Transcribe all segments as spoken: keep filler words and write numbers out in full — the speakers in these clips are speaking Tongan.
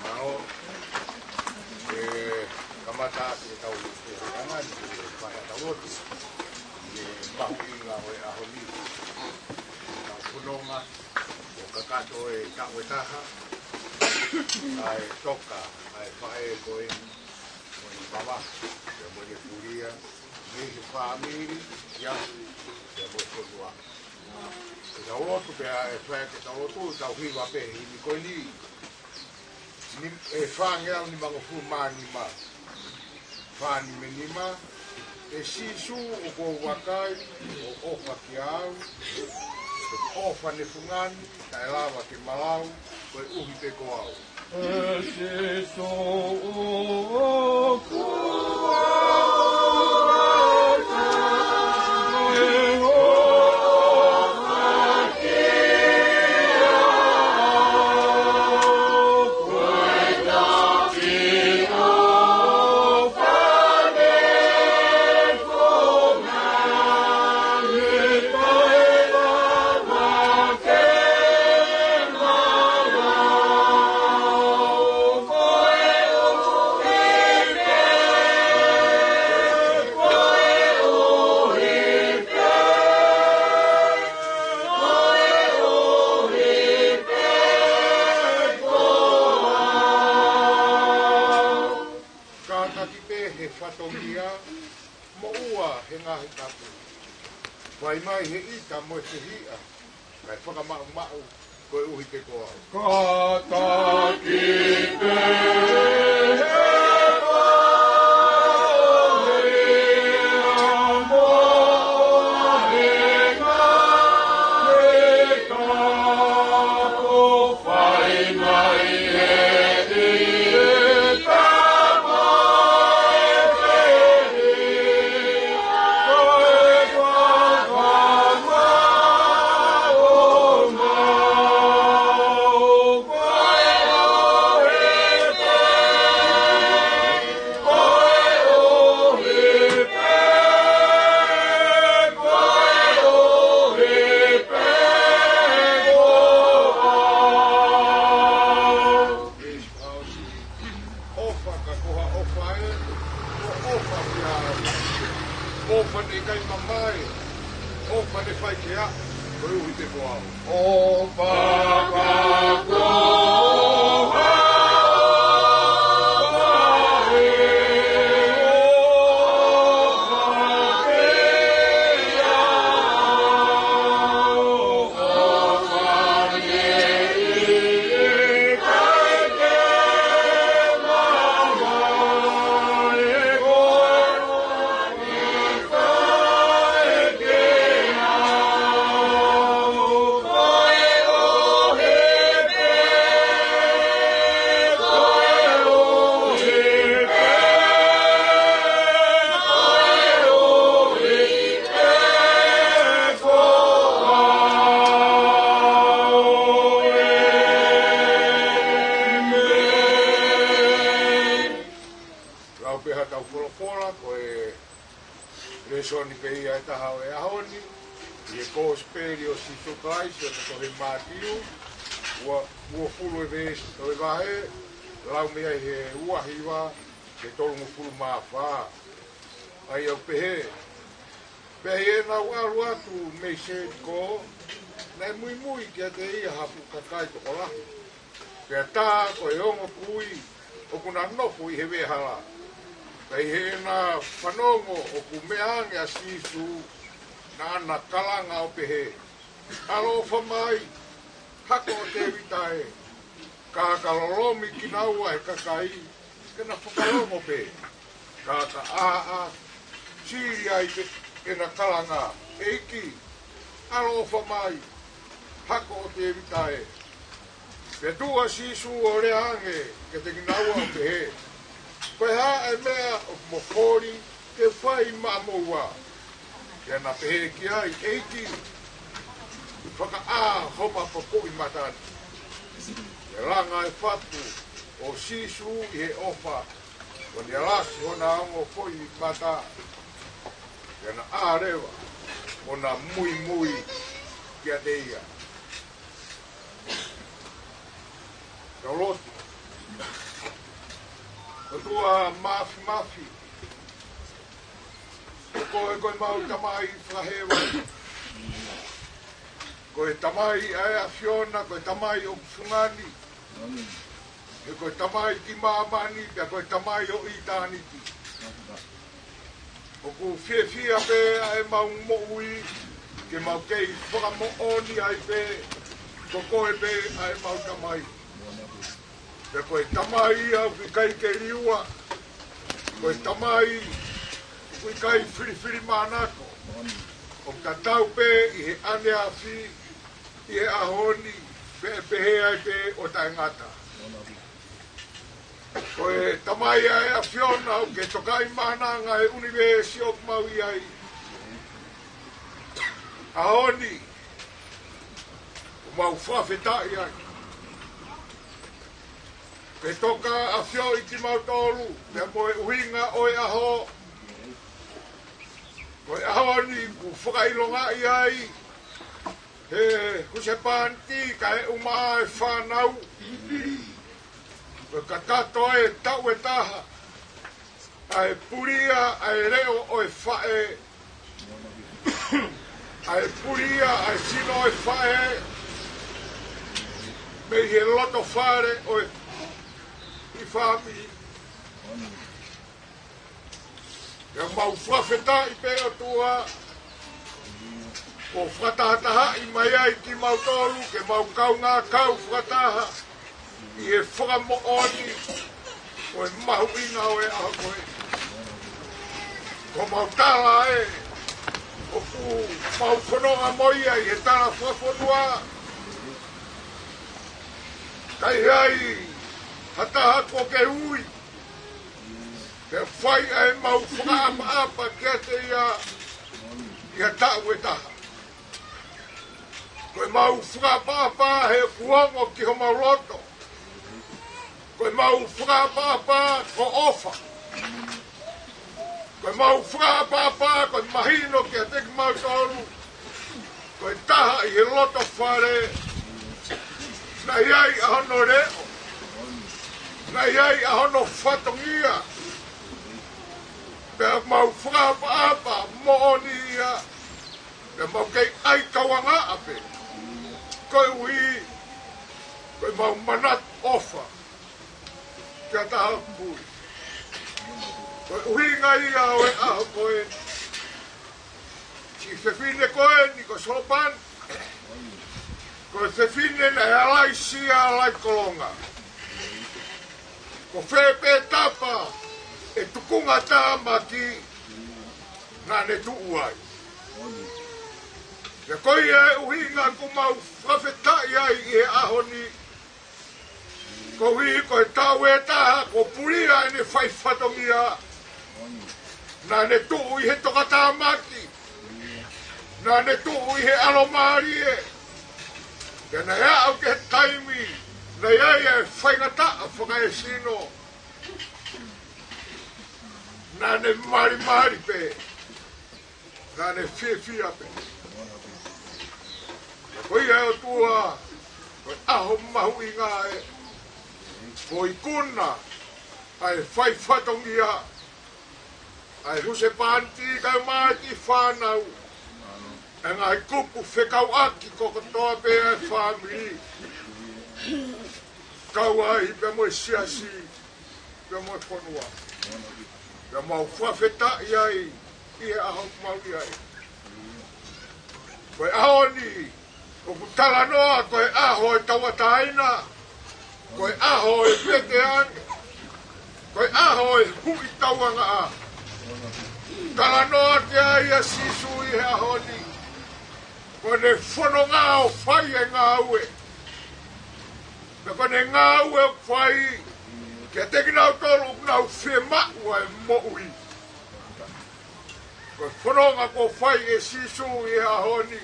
Mālō, ʻe kamata ʻetau feʻauhi ʻanga ni, ʻe fai ʻetau lotu. ʻI he mahuʻinga ʻo e ʻaho ni, ʻetau fononga, ʻo kakato e taʻu ʻe taha, ʻa e toka, ʻa e faʻē ko eni, ko eni Pava, pea mo ʻene pulia, mei he fāmili, ia, pea mo e fonua. ʻEtau lotu pea ʻe fai ʻetau lotu, ʻetau hiva pē he himi ko eni. Ni, ʻe fāngeau nimangofulu mā nima. Fā nima nima, ʻE Sīsū ʻoku ou vakai, ʻo ʻofa kiate au, ʻofa ne fungani, taʻe lava ke malau, koeʻuhi pē ko au. ʻE Sīsū ʻoku ou vakai, ʻo ʻofa kiate au, koeʻuhi Kātaki pē he fatongia, moʻua he ngaahi tapu. Fai mai he ʻita mo e fehiʻa, kae fakamaʻumaʻu koeʻuhi pē ko au. Kātaki pē he fatongia, moʻua he ngaahi tapu. Fai mai he ʻita mo e fehiʻa, kae fakamaʻumaʻu koeʻuhi pē, koeʻuhi pē, koeʻuhi pē ko au. ʻOfa ka ko ha ʻofa ē, ko ʻofa pē ia. ʻOfa ne ʻikai mamae, ʻofa ne fai ke aʻu, koeʻuhi pē ko au. ʻOfa ka ko ha ʻofa ē, ʻofa pē ia. Lau pē haʻatau folofola, ko e lēsoni pē ia ʻe taha ʻo e ʻaho ni, ʻi he Kosipeli ʻo Sīsū Kalaisi ʻo e tohi Mātiu, ua, uofulu e veesi ʻo e vahe, lau mei ai he ua hiva ki he tolungofulu mā fā. ʻA ia ʻoku pehē, pea ʻi heʻenau ʻalu atu mei Selikō, naʻe muimui kiate ia ha fuʻu kakai tokolahi, pea tā ko e ongo kui ʻoku na nofo ʻi he veʻehala. Pea ʻi heʻena fanongo ʻoku meʻa ange ʻa Sīsū, naʻa na kalanga ʻo pehē, ʻAloʻofa mai, hako ʻo Tēvita ē. Ka ka lolomi kinaua ʻe he kakai ke na fakalongo pē. Ka ka ʻāʻā, sili ai pē ʻena kalanga, ʻEiki, ʻaloʻofa mai, hako ʻo Tēvita ē. Pea tuʻu ʻa Sīsū ʻo lea ange kiate kinaua ʻo pehē, Ko e hā ʻa e meʻa ʻoku mo kole ke u fai maʻamoua? Pea na pehē ki ai, ʻEiki, fakaʻā homa poʻipoʻi mata ni. Pea langa e fatu ʻo Sīsū ʻi he ʻofa, ʻo ne alasi hona ongo poʻipoʻi mata. Pea na ʻā leva ʻo na muimui kiate ia. Tau lotu. ʻOtua Māfimafi, ko koe ko ʻemau Tamai fakahēvani. Ko e Tamai ʻa e ʻAfiona, ko e Tamai ʻoku fungani. He ko e Tamai ki māmani, pea ko e Tamai ʻo ʻitāniti. ʻOku fiefia pē ʻa ʻemau moʻui, ke mau kei fakamoʻoni ai pē, ko koe pē ʻa ʻemau Tamai. Pea ko e Tamai ia ʻoku ʻikai ke liua, ko e Tamai ʻoku ʻikai filifilimānako, ʻoku tatau pē ʻi he ʻaneafi, ʻi he ʻaho ni, pea pehē ai pē ʻo taʻengata. Ko e Tamai ʻa e ʻAfiona ʻoku ke tokaʻi mānanga ʻi he ʻunivēsi ʻoku mau ʻi ai. ʻAho ni, ʻoku mau fakafetaʻi ai. Ke toka ʻafioʻi kimautolu, pea mo e ʻuhinga ʻo e ʻaho. Ko e ʻaho ni kuo fakaʻilongaʻi ai he husepāniti kae ʻumaʻā e fānau. Ko e kakato e taʻu ʻe taha ʻa e pulia ʻa e leʻo ʻo e faʻē, ʻa e pulia ʻa e sino ʻo e faʻē, mei he loto fale ʻo e ʻi fāmili. Pea mau fakafetaʻi pē ʻOtua, kuo fakatahatahaʻi mai ai kimautolu ke mau kaungā kau fakataha ʻi he fakamoʻoni ʻo e mahuʻinga ʻo e ʻaho ko ē. Ko mau tala ē, ʻoku mau fononga mo ia ʻi he tala fakafonua. Ka ʻi ai ha taha kuo ke ui, pea fai ʻa ʻemau fakaʻapaʻapa kiate ia ʻi ha taʻu ʻe taha. Ko ʻemau fakaʻapaʻapa he kuonga ki homau loto. Ko ʻemau fakaʻapaʻapa ko ʻofa. Ko ʻemau fakaʻapaʻapa ko e mahino kiate kimautolu. Ko e taha ʻi he loto fale, naʻe ʻi ai ʻa hono leʻo, naʻe ʻi ai ʻa hono fatongia. Pea mau fakaʻapaʻapa moʻoni ia, pea mau kei ʻai kauangaʻa pē. Koeʻuhi ko ʻemau manatu ʻofa ki ha taha puli. Ko e ʻuhinga ia ʻo e ʻaho ko ē, siʻi fefine ko eni ko Solopani, ko e fefine naʻe ʻalaisia ʻalai kolonga. Ko fē pē tapa ʻe tukunga tāmaki naʻa ne tuʻu ai. Pea ko ia e ʻuhinga ʻoku mau fakafetaʻi ai ʻi he ʻaho ni, koeʻuhi ko e taʻu ʻe taha kuo pulia ʻene fai fatongia. Naʻa ne tuʻu ʻi he tokatāmaki. Naʻa ne tuʻu ʻi he ʻalomālie. Pea naʻe aʻu ki he taimi naʻe ʻi ai e faingataʻa fakaesino. Naʻa ne malimali pē. Naʻa ne fiefia pē. Ko ia ʻOtua, ko e ʻaho mahuʻinga ē, kuo ikuna ʻa e fai fatongia. ʻa e husepāniti kae ʻumaʻā e kiʻi fānau, ʻa e ngaahi kupu fekauʻaki kotoa pē ʻa e fāmili, kau ai pea mo e siasi, pea mo e fonua. Pea mau fakafetaʻi ai ʻi he ʻaho ʻoku mau ʻi ai. Ko e ʻaho ni, ʻoku talanoa ko e ʻaho ʻo e tauʻatāina, ko e ʻaho ʻo e veteange, ko e ʻaho ʻo e huʻi tauangaʻa. Talanoa ki ai ʻa Sīsū ʻi he ʻaho ni, ko ʻene fononga ʻo fai e ngāue. Pea ko ʻene ngāue ʻoku fai kiate kinautolu ʻoku nau fiemaʻu ʻa e moʻui. Ko e fononga kuo fai ʻe Sīsū ʻi he ʻaho ni.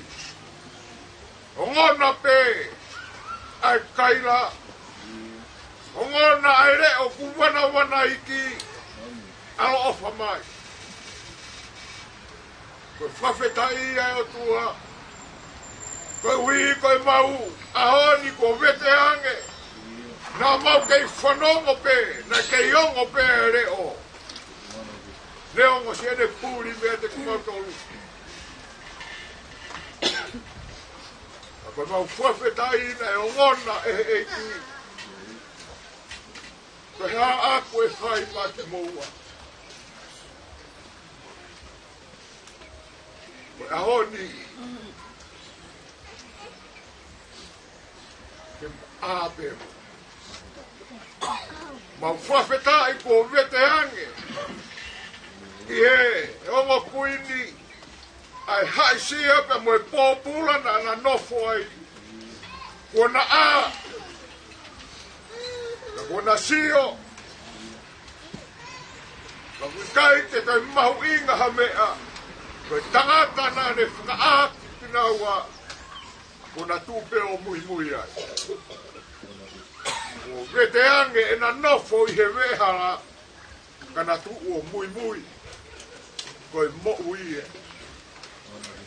Ongona pē ʻa e kaila. Ongona ʻa e leʻo kuo vanavanaiki. ʻAloʻofa mai. Ko e fakafetaʻi ʻa e ʻOtua. Koeʻuhi ko e mau ʻaho ni kuo veteange. Naʻa mau kei fanongo pē, naʻe kei ongo pē e leʻo. Neongo siʻene puli meiate kimautolu. Ka ko e mau fakafetaʻi naʻe ongona ʻe he ʻEiki. Ko e hā ʻaku ʻe fai maʻa kimoua. Ko e ʻaho ni. Ke ʻā pē. Mau fakafetaʻi kuo veteange ʻi he ongo kuini ʻa e haʻisia pea mo e pōpula naʻa na nofo ai. Kuo na ʻā, pea kuo na sio. Ka ʻoku ʻikai ke toe mahuʻinga ha meʻa. Ko e tangata naʻa ne fakaʻā kinaua, kuo na tuʻu pē ʻo muimui ai. Kuo veteange ʻena nofo ʻi he veʻehala, ka na tuʻu ʻo muimui. Ko e moʻui ē.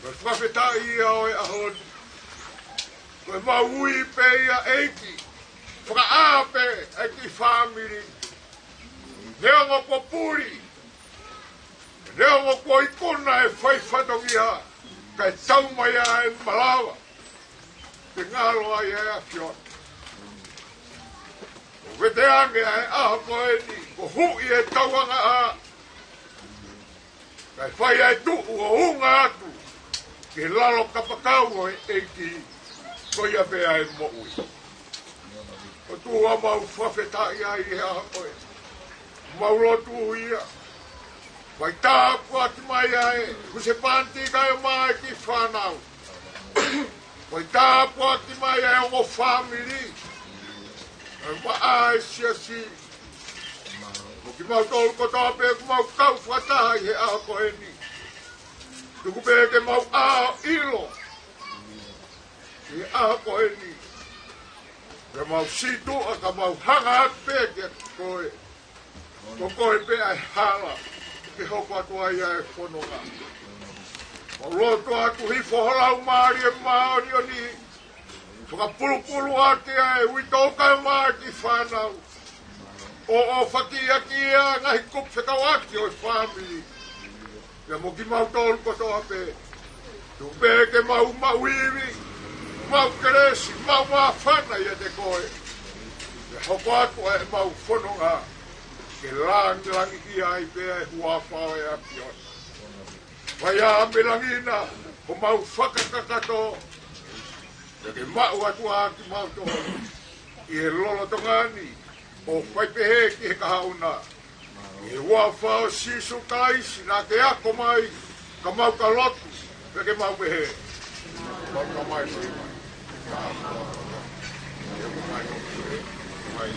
Ko e fakafetaʻi ia ʻo e ʻaho ni. Ko e mau ui pē ia ʻEiki. Fakaʻā pē ʻa e kiʻi fāmili. Neongo kuo puli. Neongo kuo ikuna e fai fatongia. Kae tau mai ʻa e malava. Ke ngalo ai ʻa e ʻAfiona. ʻO veteange ʻa e ʻaho ko eni, ko e huʻi e tauangaʻa. Kae fai ʻa e tuʻu ʻo unga atu ki he lalo kapakau ʻo e ʻEiki, ko ia pē ʻa e moʻui. ʻOtua mau fakafetaʻi ai he ʻaho ko ē. Mau lotu ia. Fai tāpuaki mai ʻa e husepāniti kae ʻumaʻā e kiʻi fānau. Fai tāpuaki mai ʻa e ongo fāmili. ʻA e maʻa e siasi. Mo kimautolu kotoa pē ʻoku mau kau fakataha ʻi he ʻaho ko eni. Tuku pē ke mau ʻā ʻo ʻilo ʻi he ʻaho ko eni. Ke mau sītuʻa ka mau hanga atu pē kiate koe. Ko koe pē ʻa e hala ke hoko atu ai ʻa e fononga. Mau lotu atu hifo ho Laumālie Māʻoniʻoni. Fakapulupulu ʻaki ʻa e uitou kae ʻumaʻā e kiʻi fānau. ʻO, ʻo fakiakia ngaahi kupu fekauʻaki ʻo e fāmili. Pea mo kimautolu kotoa pē. Tuku pē ke mau maʻu ivi, mau kelesi, mau māfana ʻiate koe. Pea hoko atu ʻa e mau fononga. Ke langilangiʻia ai pē ʻa e huafa ʻo e ʻAfiona. Fai ā mei langi na, ko mau fakakakato. Pea ke maʻu atu ʻa kimautolu. ʻI he lolotonga ni, ʻo fai pehē ki he kahaʻu na. ʻI he huafa ʻo Sīsū Kalaisi naʻa ke ako mai, ka mau ka lotu, pea ke mau pehē. Mau ka mai, mau ka mai.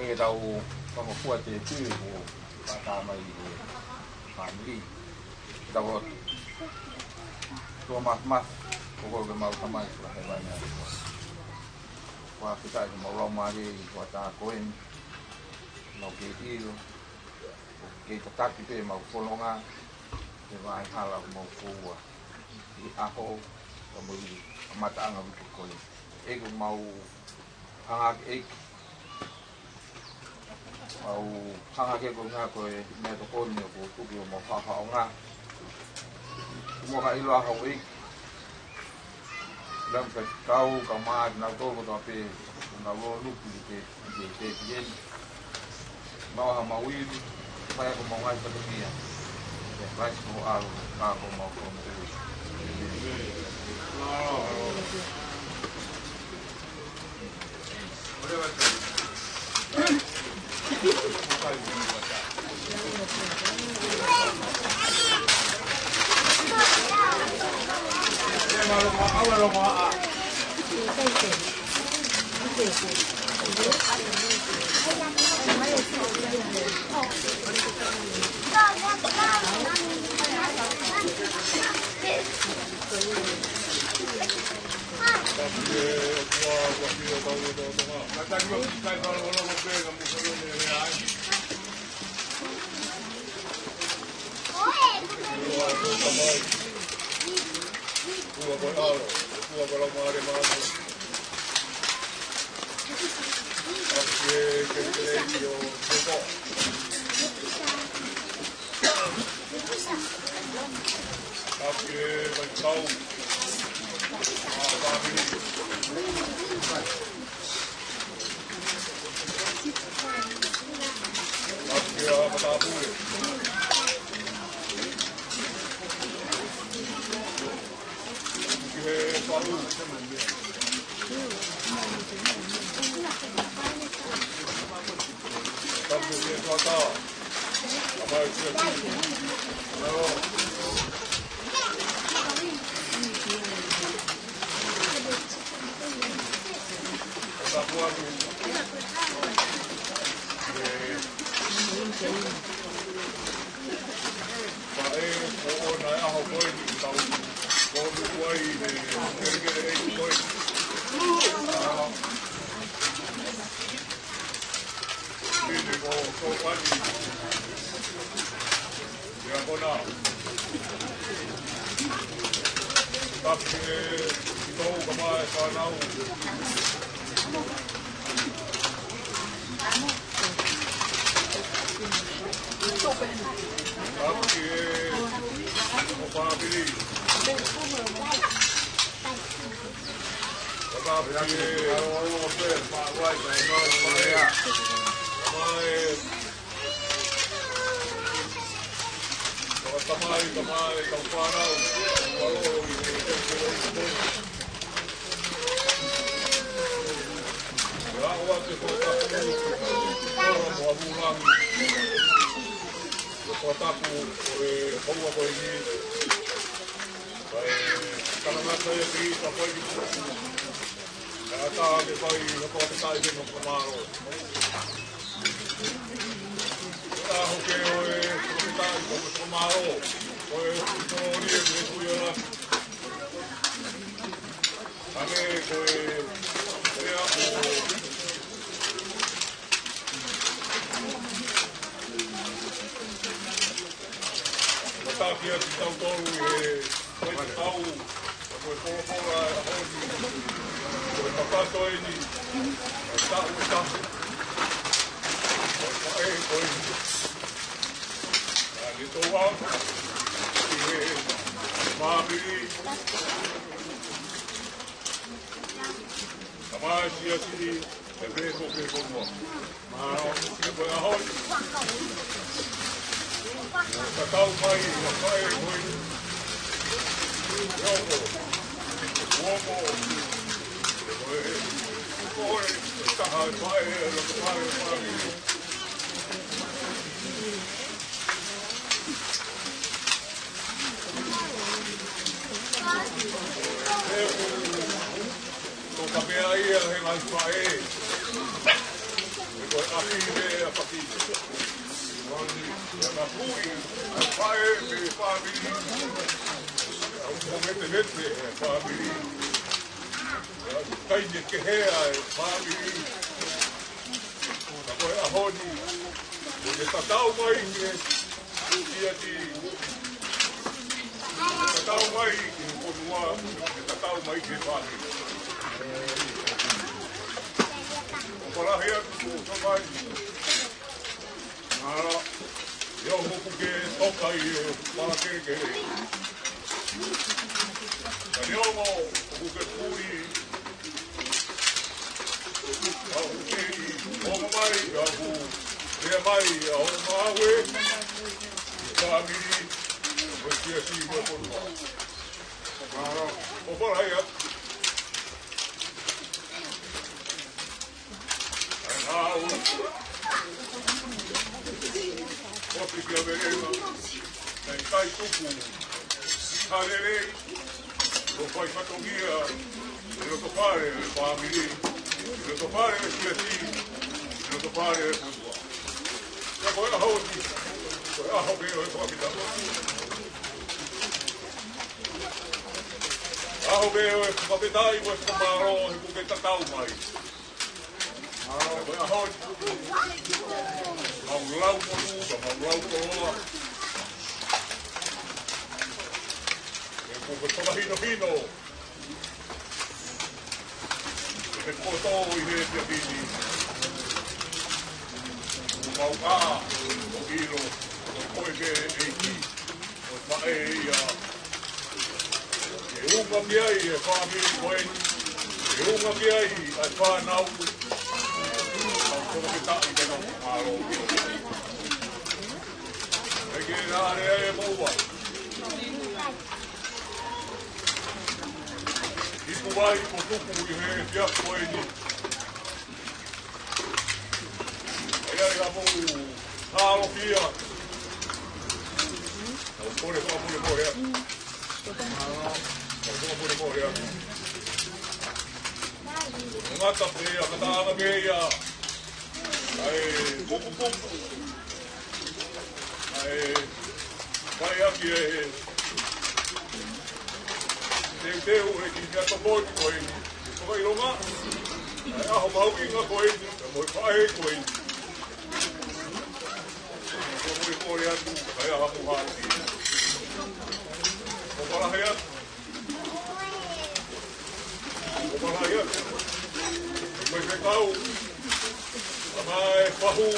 Ke tau fangofua te tui ko ata mai ko family. Ke tau lotu. ʻOtua Māfimafi, ko koe ko ʻemau Tamai ʻoku ʻi hēvani. Fakafetaʻi ko ʻemau laumālie ʻi he hoʻatā ko eni. Mau kei ʻilo, ʻoku kei tataki pē ʻemau fononga he vaʻe hala ʻoku mau foua ʻi he ʻaho, ka mo e kamataʻanga ʻo e uike ko eni. ʻEiki, ʻoku mau hanga ʻEiki, mau hanga ke ko e ngaahi ko e meʻatokoni ʻoku tuku ʻi homau haʻohaʻonga. Kuo mau ka ʻilo ʻa hau ʻEiki, lau faifekau, kae ʻumaʻā kinautolu kotoa pē ʻoku nau lōnuku ʻi he, ʻi he, ʻi he, ʻi he, mau ha mau ivi, fai ʻaki homau ngaahi fatongia. ʻIa Kalaisi ko ho ʻAlo, ka ko homau Fakamoʻui. Kae tangata ia ki ta fai ki puku. Kae ʻatā ke fai ha fakafetaʻi ki he fakamālō. ʻAho ke ʻo e fakafetaʻi ki he fakamālō. Ko e fakafetaʻi ki he Tuʻi ʻo e langi. Hangē ko e, ko e ʻaho. Tataki atu kitautolu ʻi he faifekau, ko e folofola ʻo e ʻaho ni, ko e kakato eni, ko e taʻu ʻe taha, ko e faʻē ko eni. Naʻa ne tau ʻalu ʻi he fāmili, Tamai Siasi, ʻe pehē ko e fonua. Mālō, ʻe ko e ʻaho ni. Tatau mai, ʻa e faʻē ko eni. Uomo. Uomo. Ko e, ko e taha e faʻē, ʻe loko mai e faʻē. Ko ka pea ia he ngaahi faʻē. Ko ʻApi me ʻapakine. Mani, ʻa e kui, ʻa e faʻē mo e fāmili. ʻA e ʻuha metevete mo e fāmili. ʻA e kaine kehe mo e fāmili. Ka ko e ʻaho ni, ʻoku ne tatau mai ki he siasi. Tatau mai ki he fonua, tatau mai ki he fāmili. ʻOku lahi atu ko e tō mai. Mālō, ʻio ʻoku ke toka ʻi he pala kehekehe. Ka neongo ʻoku ke puli, ʻa ʻoku ke ʻi, ʻomai, ʻa ʻoku lea mai, ʻa ʻo mawe, fāmili, mo e siasi mo e fonua. Mālō, ʻoku lahi atu. ʻA e ngāue. ʻOsi kia Velenga, naʻe ʻikai tuku ha lelei, ʻo fai fatongia, ʻi loto fale ʻo e fāmili, ʻi loto fale ʻo e siasi, ʻi loto fale ʻo e fonua. Ka ko e ʻaho ni, ko e ʻaho pē ʻo e fakafetaʻi. ʻAho pē ʻo e fakafetaʻi, ʻo e fakamālō, he kuo ke tatau mai. Mālō, ko e ʻaho ni. Mau lau monū, ka mau lau koloa. He kuo ke fakahinohino ʻe he poto ʻi he efiafi ni. Mau ʻā ʻo ʻilo, ko koe pē ʻEiki. ʻO e faʻē ia. ʻE unga ki ai e fāmili ko eni. ʻE unga ki ai ʻa e fānau. Mau fakafetaʻi mo mau mālō. ʻEiki naʻa ne ʻai e moua. Ipu vai ko tuku ʻi he efiafi ko eni. ʻAi ai ha mou hālofia. ʻOku kole, kole, kole, kole. ʻOku kole, kole, kole. Ngata pē ia, ngata anga pē ia. ʻAi, kupu, kupu. ʻAi, fai ʻaki e teuteu ʻe he kiʻi tokoni ko eni. Fakaʻilonga. ʻAi, ʻaho mahuʻinga ko eni. Mo e faʻē ko eni. Ko e kole atu, ʻai ʻa haku haki. ʻOku lahi atu. ʻOku lahi atu. Ko e fekau. Ka mai fahu.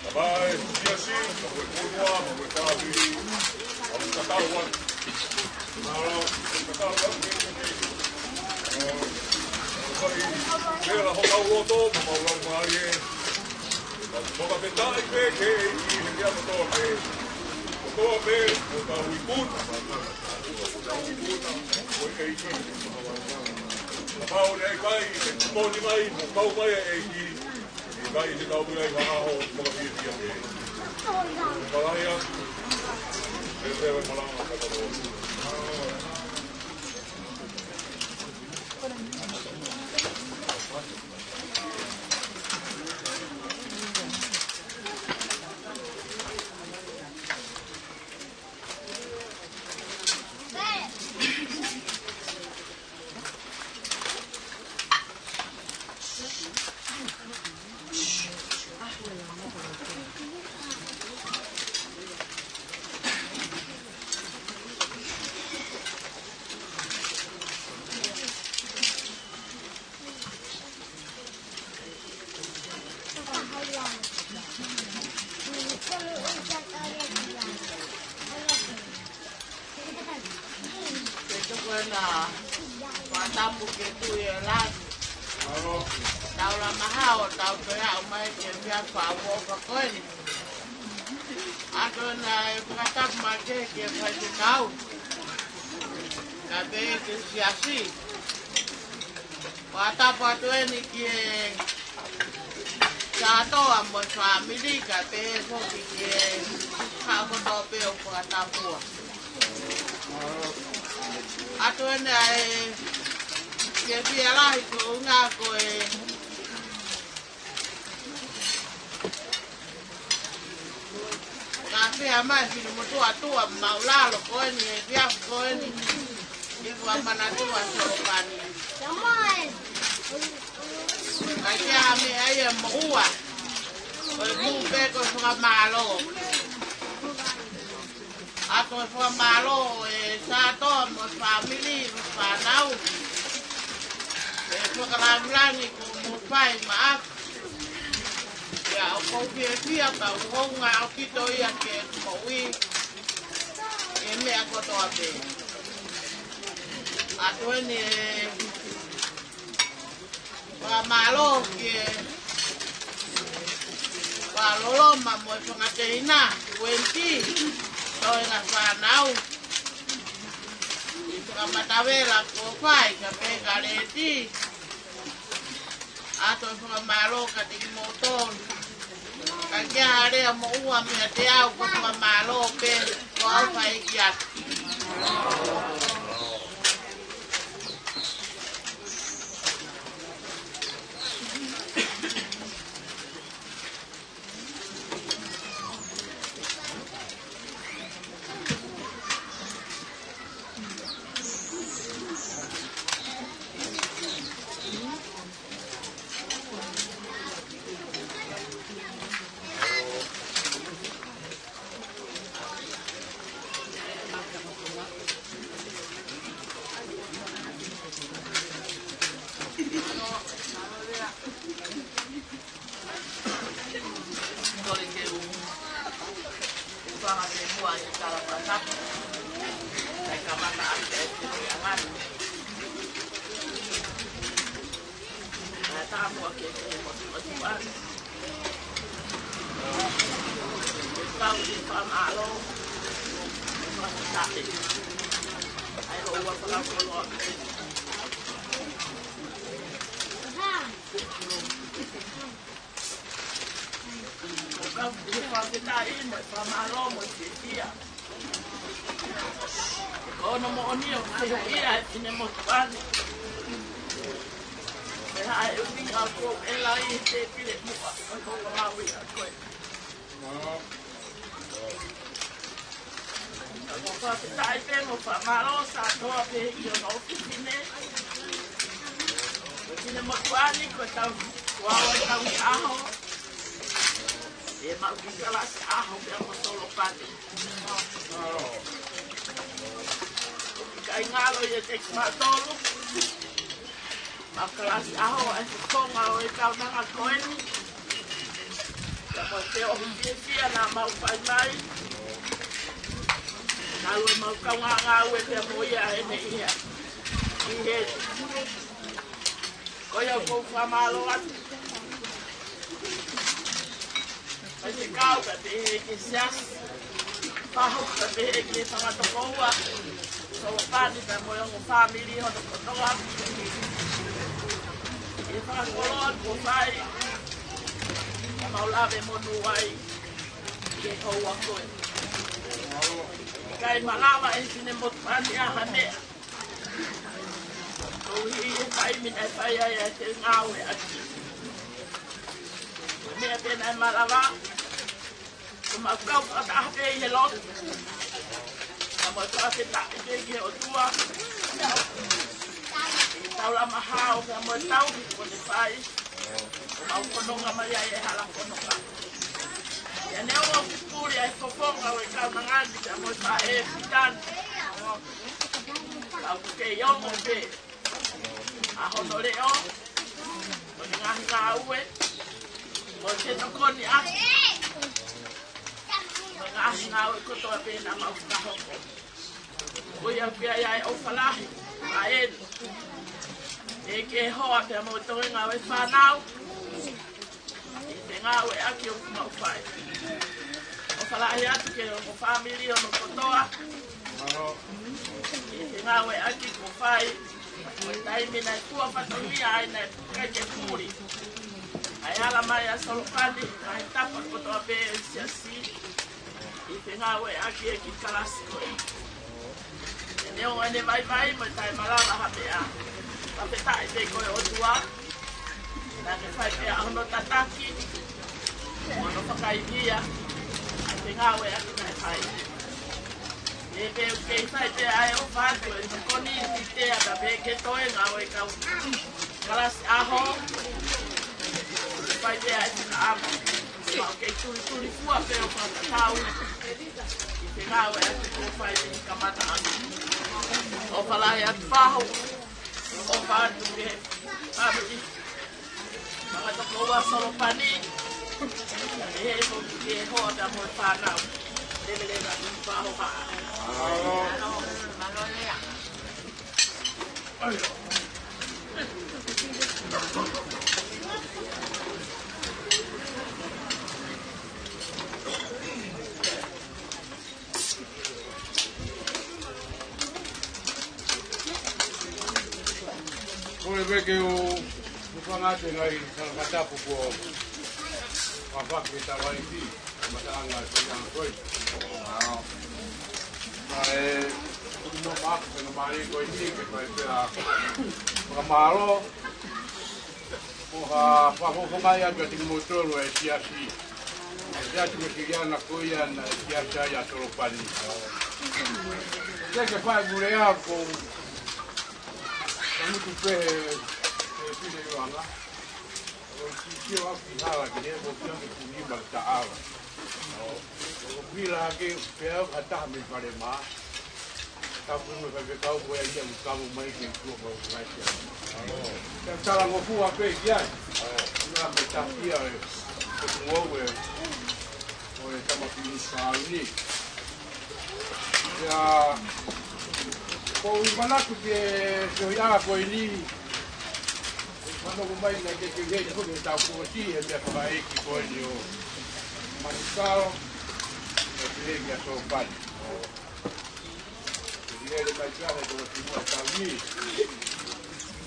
Ka mai siasi, ka mai fonua, ka mai fāmili. Ka mai tatau atu. Mālō, tatau atu. Ē, ʻoku ʻi ai e lau hotau loto, mo mau lau mālie. Mau fakafetaʻi pē ki he ʻEiki he meʻa kotoa pē. Kotoa pē, ʻoku tau ikuna. Tau ikuna, ko e ʻEiki. Kapau naʻe ʻikai ke tokoni mai, mo kau mai e ʻEiki. ʻIkai te tau ʻi ai ha ʻaho fakafiefia pē. Palahia. Pea pea e malanga ka tau. Ke tuku ena fakatapu ki he Tuʻi ʻo e langi. Taula maha ʻo tau toe aʻu mai ki he meʻa fakaʻofoʻofa ko eni. ʻOatu ena e fakatapu makehe ki he faifekau. Kae pehē ki he siasi. Fakatapu atu eni ki he Sātoa mo e fāmili, kae pehē foki ki he kakai kotoa pē ʻoku fakatapua. ʻOatu eni ʻa e Ke pia lahi ko unga ko e. Ka pea mai fili motu atua mau lalo ko eni e pia ko eni. Ke kua mana tua so pani. Ka kia me ai e moua. Ko e mu pe ko e fakamalo. ʻA e fakamalo e Sātoa mo e fāmili mo e fānau. E fakalāngilangi ko mo fai maʻa. Ia ʻoku ou fiefia ka ʻoku ou ngā ʻaupito ia ke moʻui. E meʻa kotoa pē. ʻA ko eni e fakamalo ki he fakaloloma mo e fanga teina, Wendy, toenga fānau. ʻI fakamatavela ko fai, ka pe ka leti. ʻA ko e fakamalo ka tiki moutolu. Ka kia harea mo ua mea te au ko fakamalo pe ko au fai ki atu. Ka ʻoku ou fakafetaʻi mo e fakamālō mo e fiefia. Ko hono moʻoni ʻoku fai ia ʻe he finemotuʻa ni. Pea ʻe ui au ko e laʻi he tēpile muʻa, ʻo e kau maui ʻa koe. Mo fakafetaʻi pē mo fakamālō Sātoa pē ʻi hono ʻofefine. Ko e finemotuʻa ni ko e tau, ko au e tau ʻi ʻaho. ʻE mau ki kalasi ʻaho pea mo Solopane. ʻIkai ngalo ia kiate kimautolu. Mau kalasi ʻaho ʻa e fofonga ʻo e kaunanga ko eni. Pea mo e feohi fiefia naʻa mau fai mai. Naʻa mau kaungā ngāue pea mo ia ʻene ʻi heni. Ko ia ʻoku ou fakamālō atu. Faifekau pea pehē ki he siasi. Pahu pea pehē ki he fanga tokoua. Solopane pea mo e ongo fāmili hono kotoa. ʻI he fakakoloa kuo fai. Mau lave monū ai. Ke houa koe. ʻIkai malava ʻe he finemotuʻa ni ha meʻa. Koeʻuhi he taimi naʻe fai ai ʻa e ngāueʻaki. Ko e meʻa pē naʻe malava, ko mau kau fakataha pē ʻi he lotu. Ka mau fakafetaʻi pē ki he ʻOtua. ʻI he taulama hao, ka mau tau, ko ne fai. Ko mau fononga mai ai e hala fononga. ʻIa neongo ʻoku puli ʻa e fofonga ʻo e kaunanga ni pea mo e faʻē fitani. Ka ʻoku kei ongo pē ʻa hono leʻo, mo e ngaahi ngāue, mo e tokoni ʻaki, mo e ngaahi ngāue kotoa pē naʻa mau fakahoko. Ko ia pē ʻa e ʻofa lahi ʻa eni. ʻEiki ʻe hoa pea mo e toenga ʻo e fānau. ʻI he ngāueʻaki ʻoku mau fai. ʻOfa lahi atu ki he ongo fāmili hono kotoa. ʻI he ngāueʻaki kuo fai. Ko e taimi naʻe tuʻa fatongia ai naʻe ʻikai ke puli. ʻA e ala mai ʻa Solopane, ʻa e tapa kotoa pē ʻo e siasi. ʻI he ngāueʻaki e kiʻi kalasi ko ē. ʻE neongo ʻene vaivai mo e taʻemalava ha meʻa. Fakafetaʻi pē ko e ʻOtua, naʻa ke fai pē ʻa hono tataki, hono fakaivia, ʻa e ngāue ʻa e naʻe fai. Ne pē ʻoku kei fai pē ʻa e ʻofa atu e tokoni i te ata pē ke toe ngāue kau kalasi ʻaho, fai pē ʻa e tinaʻama. Mau kei tulituli fua pē ʻo fakatatau i te ngāue atu ko fai i kamata atu. ʻOfa lahi atu fahu, ʻofa atu ke fāmili. Mama toko ua Solopani, e he mo ki he hoa pea mo e fānau. Leveleva atu fahu ha. Ko e veke o Mufangate ngai sa katapu ko Wafaki e tawaifi, mataʻanga e tōnanga ko ē. Ka e, no maku ke no mai ko ē ni ke fai pē ʻa fakamālō. Ko ha fakafofonga ia kia kimoutolu e siasi. E siasi Uēsiliana ko ia naʻe siasi ai ʻa Solopani. Te ke fai mure a ko kamutu pē he, he pile iwanga. Ko i sio au ki hala ki he ko kia ke puni ma taʻala. Ko pila ke pea ha taha mei Palema. Ka ko e faifekau ko ia ia ʻoku kamo mai ke tuʻu ko e kaisia. Ka talangofua pē ki ai. Ua me takia e, e kungou e, ko e tama pini sauni. Ia, ko u manatu ke, ke ui ala ko eni. Mano ko mai na ke ke hei ko ke tau ko si he mea fakaiki ko eni ʻo Manisalo. Ke hei kia Solopani. Ke lele mai kia he tō ki mua tau ni.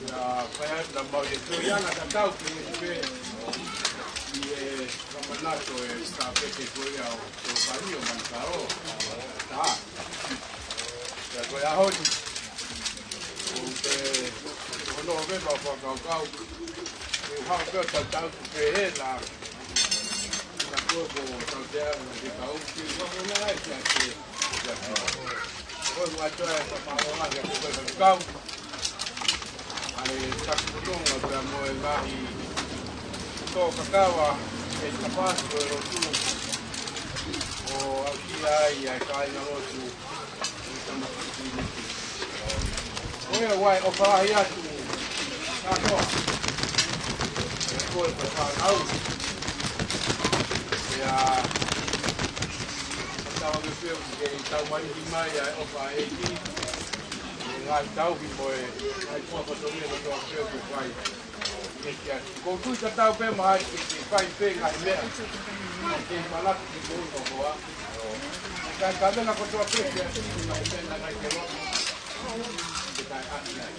Ia, fai atu na mau ia tō ia na ka tau ke he pē. Ia, ka manato e ka peke ko ia ʻo Solopani ʻo Manisalo. Tā. Ia ko e ʻaho ni. Ko te, ko Novema fakakaukau. Ke u hao pē ʻo tautau ku pē he na. Na ko ko tautau na ke kau. Ke u hao na ai kia ke. Ko e ua toe ka mao na ke ko e kau. ʻA e taki kotonga pea mo e ngaahi tō kakava e tapasi ko e lotu. ʻO au ki ai ʻa e kāinga lotu. Ko ia ʻoku ou ʻofa lahi atu. Kātoa. Ko e fānau. Ia. Tau me feu ke tau mai ki mai ʻa e ʻofa ʻEiki. Ngaahi tauhi mo e ngaahi fua fatongia kotoa pē ʻoku fai. Ko u tui tatau pē mahalo ke, ke fai pē ngaahi meʻa. Ke manatu ki he moʻui ʻo e hoa. Ka, ka mena kotoa pē ke ati ngaahi meʻa na ngaahi ke loa. Ke tae ati ai.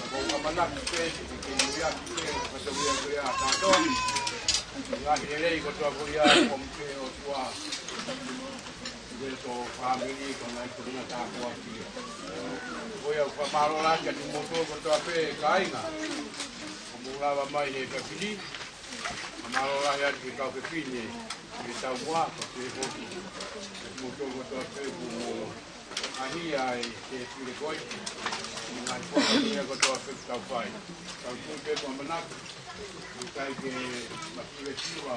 Ko u manatu pē ke, ke nui atu pē, ka tau ia ko ia kātoa. Ngaahi lelei kotoa ko ia, ko mke o tua. Ke tō fāmili, ko ngaahi tuʻunga tāpuaki. Ko ia u fakamālō lahi atu kimoutolu kotoa pē kāinga. Ko mou lava mai he pepini. Fakamālō lahi atu ki he kau fefine. Ke tau mua, ko te hoki. Kimoutolu kotoa pē kuo mou ʻahiʻahi ke pile koi. Ngaahi fōtunga kotoa pē tau fai. Tau tui pē ko e manatu. ʻIkai ke maki le siva,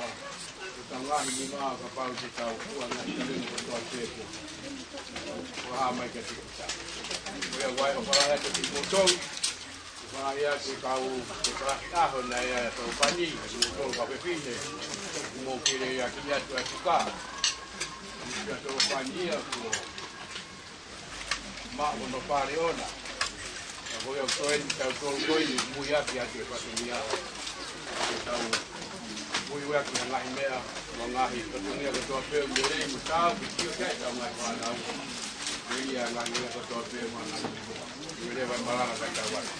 ko tau ngaahi nima kapau te tau fua ngaahi taleni kotoa pē ko. Ko ha mai ke tiko ta. Ko ia vai ʻofa lahi atu kimoutolu. ʻOfa lahi atu kau, ke kalasi ʻaho na ia ʻa Solopani, kimoutolu kau fefine. Mou kile ia ki atu ʻa e tuka. Ia Solopani ia ko. Maʻu hono fale ʻona. Ka ko ia ʻoku toe ni tau tolu ko eni, muiaki atu e fatongia. Ke tau muiaki ha ngaahi meʻa, mo e ngaahi fatongia kotoa pē, mo e lelei mo e tau, ke sio ki ai tau ngaahi fānau. Ke ia ngaahi meʻa kotoa pē, mo e ngaahi meʻa. Ke leva malanga ka tau atu.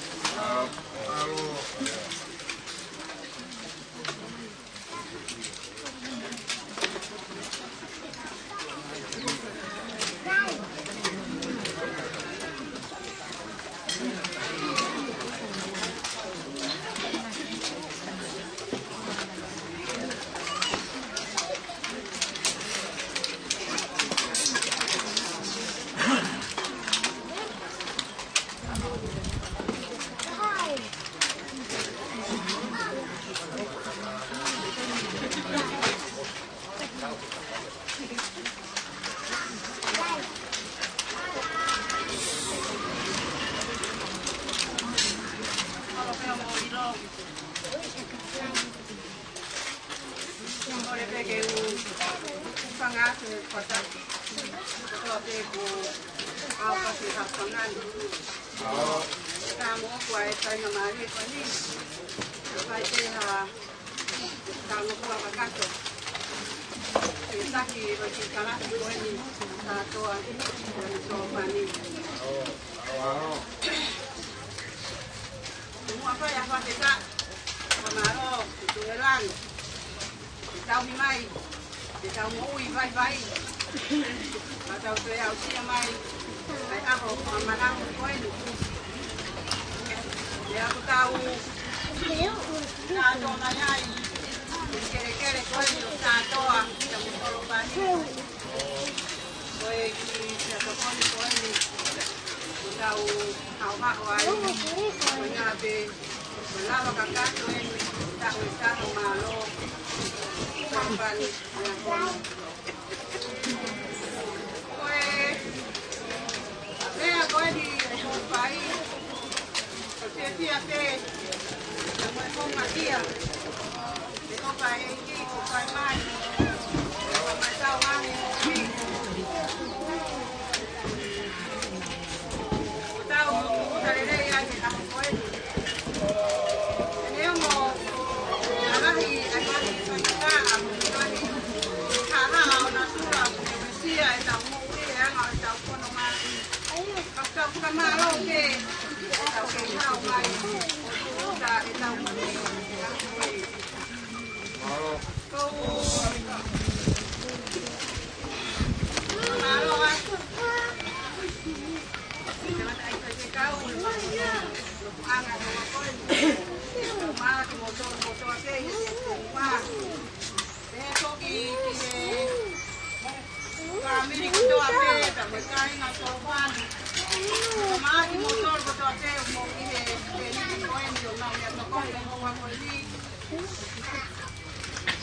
Kole pē ke u hūfanga atu he fakatātā. Kotoa pē kuo ʻaupito ke hūfanga atu. Ka mou ʻoku ʻi ai e faingamālie ko eni. Fai pē ha talangofua kakato. Ke taki ʻo ki kalasi ko eni. Sātoa. Ko eni sō pani. Muʻa fai ʻa e fakafetaʻi, fakamālō, ʻi he tuʻu ʻi langi. ʻI he tauhi mai, ʻi he tau moʻui vaivai. Ka tau toe aʻusia mai, ʻa e ʻaho, ʻa e manatu ko eni. ʻI he ʻaho tau, sātoa mai ai, ʻi he kelekele ko eni, ʻo sātoa, ʻi he mutolo pani. Ko e kiʻi tokoni ko eni, ʻoku tau haʻohaʻo ai, ko e ngaahi pē, ko e lava kakato eni, taʻu ʻe taha mālō, ko pani, ko e meʻa ko eni, ko e fai, ko e fiefia pē, ko e houngaʻia. Ko e ʻEiki, ko e fai mai. Ko e mai tau ngaahi moʻui. Ko e tau, ko e tau lelei ai he ʻaho ko eni. Neongo, ʻa e ngaahi, ʻa e ngaahi faingataʻa, ʻa e ngaahi haʻahaʻa ʻo natula, ʻoku ne uesia ʻetau moʻui, ʻa e anga ʻetau fononga. Ka tau fakamālō pē, tau kei hao mai, ʻo tuta ʻetau moʻui. Fāmili kotoa pē, pea mo e kāinga ʻo Tolopani. Ko e māki mo Tolo kotoa pē, mo ki he, he niki ko eni ʻo nau mea tokoni he houa ko eni.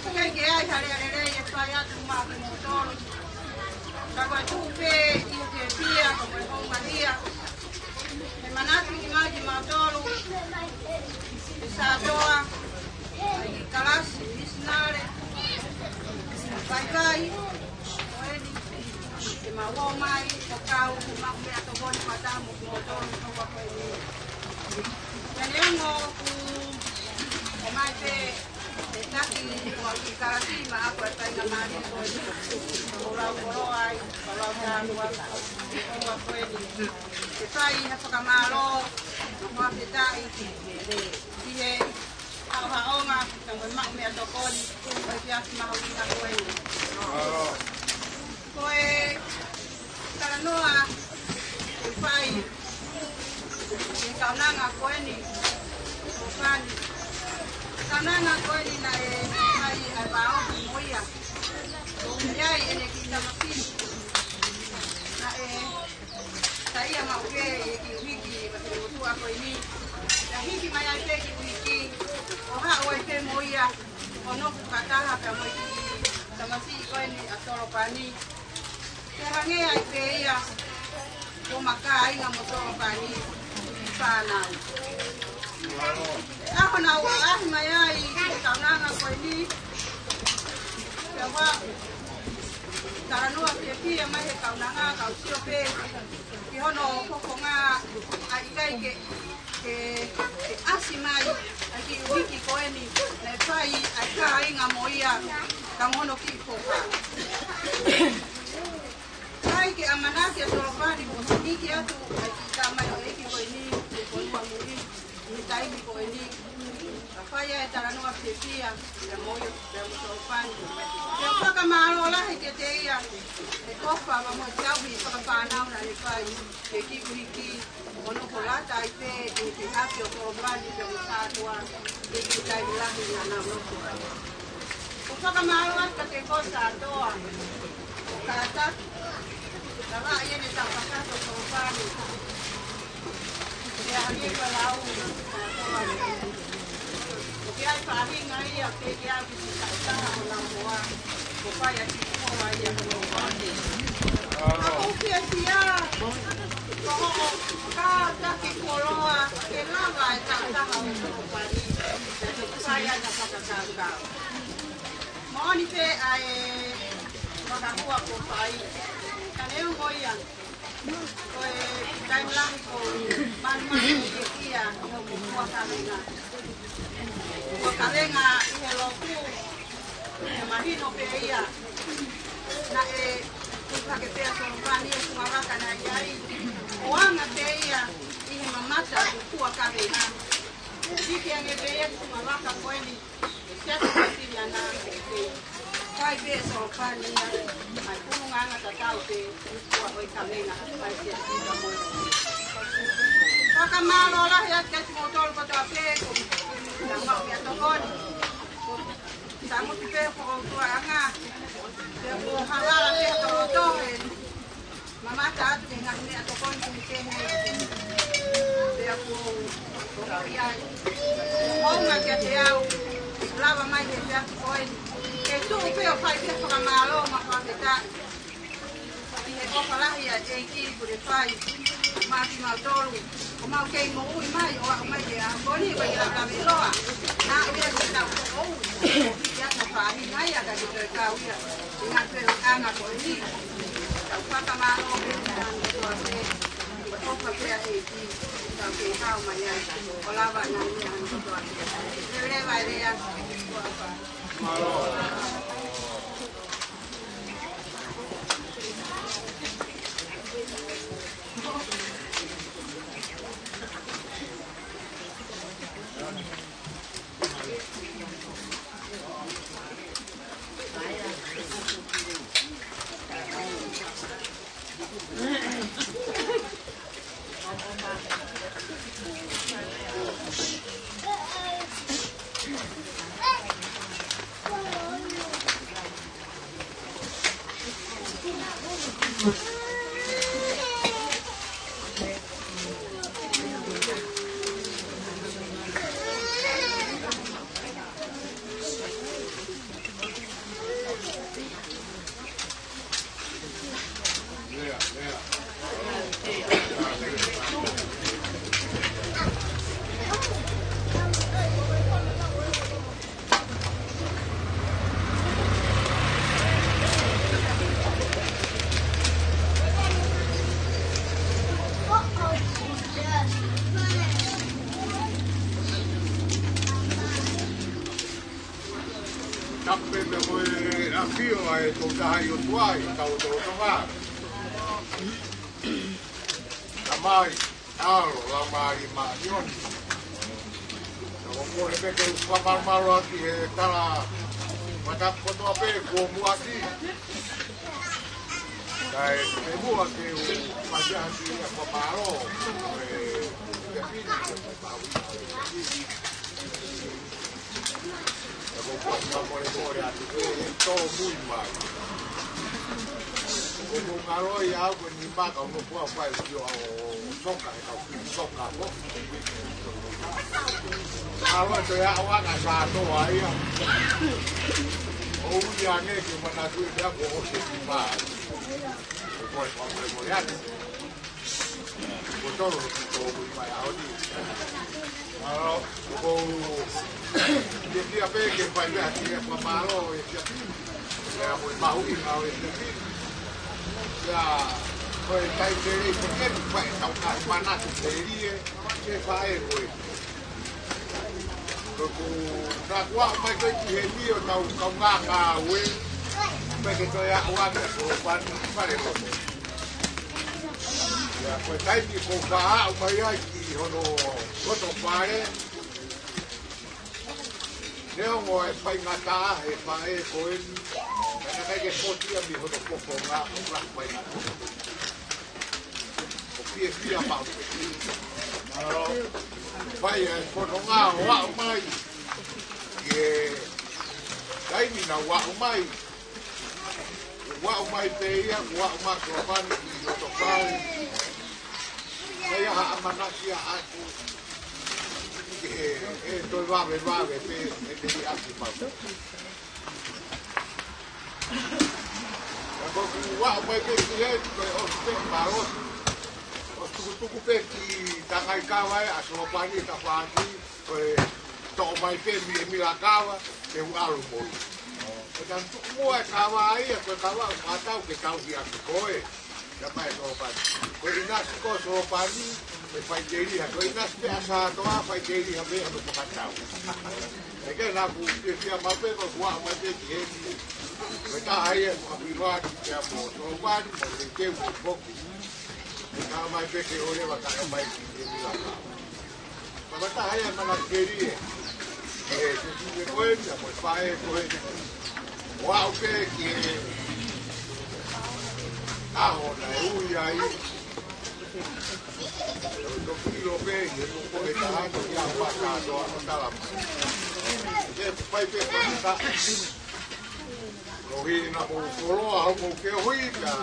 ʻIkai ke ʻi ai ha lea lelei ʻe fai atu maʻa kimoutolu. Ka ko e tuʻu pē ʻi he fiefia, ko e houngaʻia. He manatu ki mai kimautolu. He sātoa, ʻa e kalasi, misinale. Vaivai, ko eni. Ke mau ō mai, ʻo kau, ke mau meʻa tokoni fakataha mo kimoutolu, ko eni. Pea neongo ʻoku ʻomai pē ʻe he taki ʻo e kiʻi kalasi maʻaku ʻa e faingamālie ko eni. Ko e lau koloa ai, ko e lau tālua, ko e lau ko eni. Ke fai ha fakamālō, mo e fakafetaʻi, ʻi he haʻohaʻonga, ka mo e maʻu meʻatokoni, ʻo e efiafi mahuʻinga ko eni. Ko e talanoa ʻe fai, ʻi he kaunanga ko eni, ʻo fani. Kaunanga ko eni naʻe fai ʻa e vāofi mo ia. ʻOku ʻi ai ʻene kiʻi tamasiʻi. Naʻe saiʻia maʻu pē ʻi he kiʻi uike ʻa e motuʻa ko eni. Naʻe hiki mai ai pē kiʻi uike, ʻo haʻu ai pē mo ia, ʻo nofo fakataha pea mo e kiʻi tamasiʻi ko eni ʻa Tolopani. Pea hangē ai pē ia, ko e makāinga mo Tolopani, fānau. ʻAho naʻa nau ʻaʻahi mai ai ki he kaunanga ko eni. Pea ʻoku talanoa fiefia mai he kaunanga ka u sio pē ki hono fofonga ʻa e ʻikai ke, ke, ke ʻasi mai ʻa e kiʻi uike ko eni naʻe fai ʻa e kāinga mo ia ka mo hono kiʻi foha. ʻIkai ke ʻamanaki ʻa Tolopani mo hiki atu ʻa e kiʻi tamaioʻeiki ko eni, ko Nuamuli, ʻi he taimi ko eni. Ka fai ʻa e talanoa fiefia, pea mo ia, pea mo Tolopani. Pea fakamālō lahi kiate ia, he ʻofa mo e tauhi fakafānau naʻa ne fai, he kiʻi uike, ʻo nofo lata ai pē, ʻi he ʻapi ʻo Tolopani, pea mo Sātoa, ʻi he taimi lahi naʻa nau nofo ai. ʻOku fakamālō atu kiate koe Sātoa, ʻo kātaki, ka laʻi ʻene tau kakato Tolopani. Pea hangē ko e lau, Sātoa. ʻOku ʻi ai e faʻahinga ia, pea ke ʻalu ki he taʻu taha ʻo nau hoa, ʻo fai ʻa e kiʻi ʻoku ʻi ai ʻa e koloa. Ka ko e fiefia, ko hoʻo kātaki koloa, ke lava e taha ʻo e koloa ni, ke fai ai ʻa e fakakaukau. Moʻoni pē ʻa e fakahua kuo fai. Ka neongo ia, ko e taimi lahi ʻoku ou malumalu ʻi he ʻEiki ʻi hoku fua kavenga. Fua kavenga ʻi he lotu, ʻe mahino pē ia. Naʻe tupu hake pē ʻa Solopani ʻi he funga vaka naʻe ʻi ai. ʻO anga pē ia ʻi he mamata ʻo e fua kavenga. Hiki ange pē ia ki he funga vaka ko eni. Siasi Uēsiliana, ʻe fai pē ʻe Solopani ia ʻa e pulunganga tatau pē ʻi he fua ʻo e kavenga ʻa e siasi ka mo e lotu. Fakamālō lahi atu kiate kimoutolu kotoa pē kuo mou maʻu ʻa e tokoni. Tangutu pē ʻa e ʻOtua ʻanga, pea kuo halala pē ʻa e tokoni. Mamata atu ki he ngaahi meʻatokoni kehekehe. Pea kuo, kuo ʻi ai. Hounga kiate au, lava mai he efiafi ko eni. Ke tuʻu pē ʻo fai pē ʻa e fakamālō mo e fakafetaʻi. ʻI he ʻofa lahi ʻa e ʻEiki kuo ne fai maʻa kimautolu. ʻO mau kei moʻui mai, ʻo aʻu mai ki he ʻaho ko eni, ʻoku ʻikai ke lava lava ʻiloa. Naʻa ʻoku ʻi ai ke tau moʻui. ʻOku ʻi ai ʻa e faʻahinga ia ka ke toe kau ia. ʻI he ngaahi feohiʻanga ko eni, tau fakamālō pē ki he ʻOtua pē, ʻofa pē ʻa e ʻEiki, tau kei hao mai ai, ʻo lava ʻa e ngaahi meʻa kotoa pē. Leveleva e lea. Tapu pē mo e ʻafio ʻa e Tokotaha ʻi ʻOtua ʻi hotau lotolotonga. Tamai, ʻAlo, Laumālie Māʻoniʻoni. Naʻa ʻoku ou kole pē ke u fakamalumalu atu he tala matapu kotoa pē kuo muʻaki. Kae muʻa ke u fai atu ʻa e fakamālō, ʻe, ʻe pini, ʻe pau. Ka ʻoku ou fakamolemole atu ʻe tōmui mai. ʻOku ou ngalo ia au ko e nima ka ʻoku ou fai ʻo, ʻo soka, ʻe kau soka ko. Ngalo ʻe toe aʻu ʻa e kātoa ia. ʻOku ou ʻi ai ange ke manatu ʻe pea ko o se nima. ʻOku ou fakamolemole atu. Ko tolo ki tōmui mai ʻaho ni. ʻAlo, ʻoku ou fiefia pē ke fai pē ʻa e fakamālō ʻe fiefia. Pea mo e mahuʻinga ʻo e fiefia. Pea ko e taimi lelei ko eni fai ʻetau ngaahi manatu kelie, ke fai ko e Ko ʻeku, naʻa ku aʻu mai ko ē ki heni ʻo tau kaungā ngāue, pea ke toe aʻu ange ko pani fale loto. Ia, ko e taimi ko ē ʻoku ou aʻu mai ai ki hono loto fale, neongo e faingataʻa he faʻē ko eni, naʻe ʻikai ke foki ia mei hono fofonga ʻo lahi faingataʻa. ʻOku fiefia maʻu pē. Mālō. Fai ʻa e fononga ʻo aʻu mai ki he taimi naʻa ku aʻu mai. Kuo u aʻu mai pē ia, kuo u aʻu mai ko pani ki loto fale. Naʻe ʻi ai ha ʻamanaki ʻaʻaku ke, ʻe toe vavevave pē, ʻe te li ʻaki mau. Ua o mai pē ki heni, ko e ʻosi pē mālohi. ʻOsi tukutuku pē ki tangai kava ē, ʻa Solopani, tafaʻaki, ko e toʻo mai pē mei he mila kava, ke u ʻalu mo ia. Ko e taimi tuku muʻa e kava ia, ko e kava ʻoku tau ke tauhi ʻaki koe. Ia mai Solopani. Ko e ʻinasi ko Solopani, ʻe faʻiteliha. Ko e ʻinasi pē ʻa Sātoa, faʻiteliha mei he fakatau. ʻE ke naʻa ku fiefia maʻu pē ko e ua o mai pē ki heni. Ko e taha ia ʻoku ʻapiloaki pea mo Solopani, mo Leteu mo Poki. Ka mai pē ke ʻoleva ka ʻe mai ki he mila kava. Fakataha ia mana kelie. ʻE, ke tū ke koe, ia ko e faʻē koe. ʻO aʻu pē ki he ʻaho naʻe ui ai. ʻO toki ʻilo pē, ʻi he tuku e taha, ia paka toa ko tala mai. Ke fai pē ko e taha. Ko hina ko koloa, hoko ke hui ka.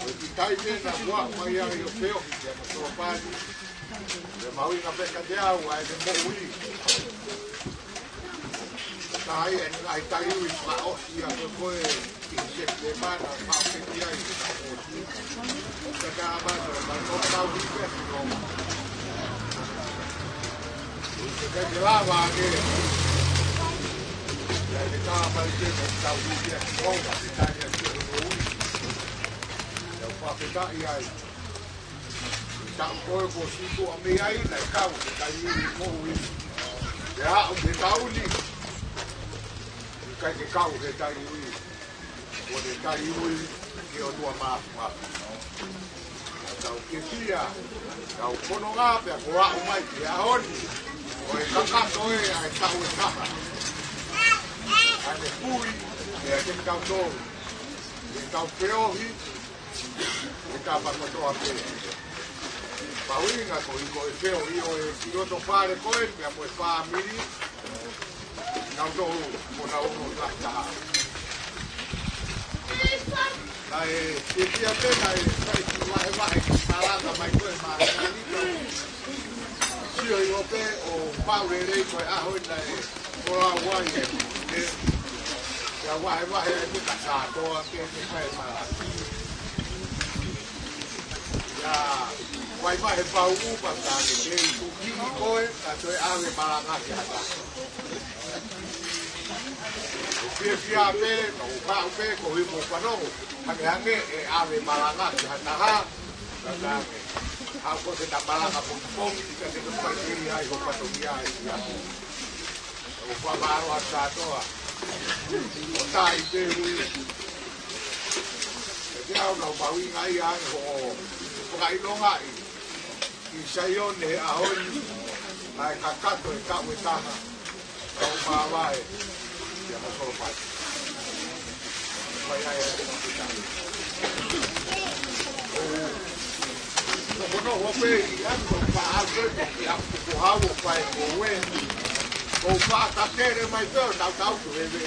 Ko e kitai pē naʻa ua mai ai ʻo ke hui, ia ko Solopani. Ia mahuʻinga pē kiate au, ʻa e moʻui. Ka ai, ʻe ngaahi taliui fakaʻosi ia ko koe, ʻi he Sepitema, naʻa faʻo pē ki ai, ka ʻosi. Ka ka ʻa mai, ka ka tau hui pē, ki Roma. Ka ke lava ake. Ia ke tā mai pē, ka tau hui pē, ki Roma, ki tā ia ki Roma. Ia fakafetaʻi ai. Taʻu ko ē kuo sītuʻa mei ai, naʻe kau he taliui moʻui. Pea aʻu ki he taʻu ni, ʻikai ke kau he taliui. Ko e taliui ki he ʻOtua Māfimafi. Tau ke fia, tau kononga pea ko e aʻu mai ki he ʻaho ni. Ko e kakato ē ʻa e taʻu ʻe taha. ʻA e pui, pea ke tau tolu. Ke tau feohi, ʻe tapa kotoa pē. Mahuʻinga ko e ʻi ko e feohi ʻo e ki loto fale ko ē, pea mo e fāmili. Nau tohu, mo nau ono taha. Naʻe, ke kia pē naʻe, naʻe ki vahevahe ki malanga mai ko e mātālita. Sio ʻi ʻo pē ʻo mau lelei ko e ʻaho naʻe, ko lau ai e, e, ia vahevahe ai pē ka Sātoa ke, ke kai malanga. Ia, vai mai he pau upa ka ke kei tuki koe, ka toe ʻave malanga ki hata. ʻO fiefia pē, ka ʻo kau pē, ko himo fanongo, hangehangē ʻe ʻave malanga ki hata ha, ka ka ke. Hau ko ke ta malanga pongipongi, ka ke ta pai kei ai ho fatongia e ia. ʻO fakamālō atu Sātoa. ʻO tai pē hui. ʻE te au nau mahuʻinga ia ʻa e hoʻo fakaʻilongaʻi ʻi Saione he ʻaho ni, ʻa e kakato e taʻu ʻe taha, ʻa e māvae, ia mo Solopani. Fai ai e tau kita. ʻO, ʻo kono ua pē ʻi atu ko pa atu e ki atu ko hau ʻo fai ko ue. Ko pa takere mai pē ʻo tau tau tu he ve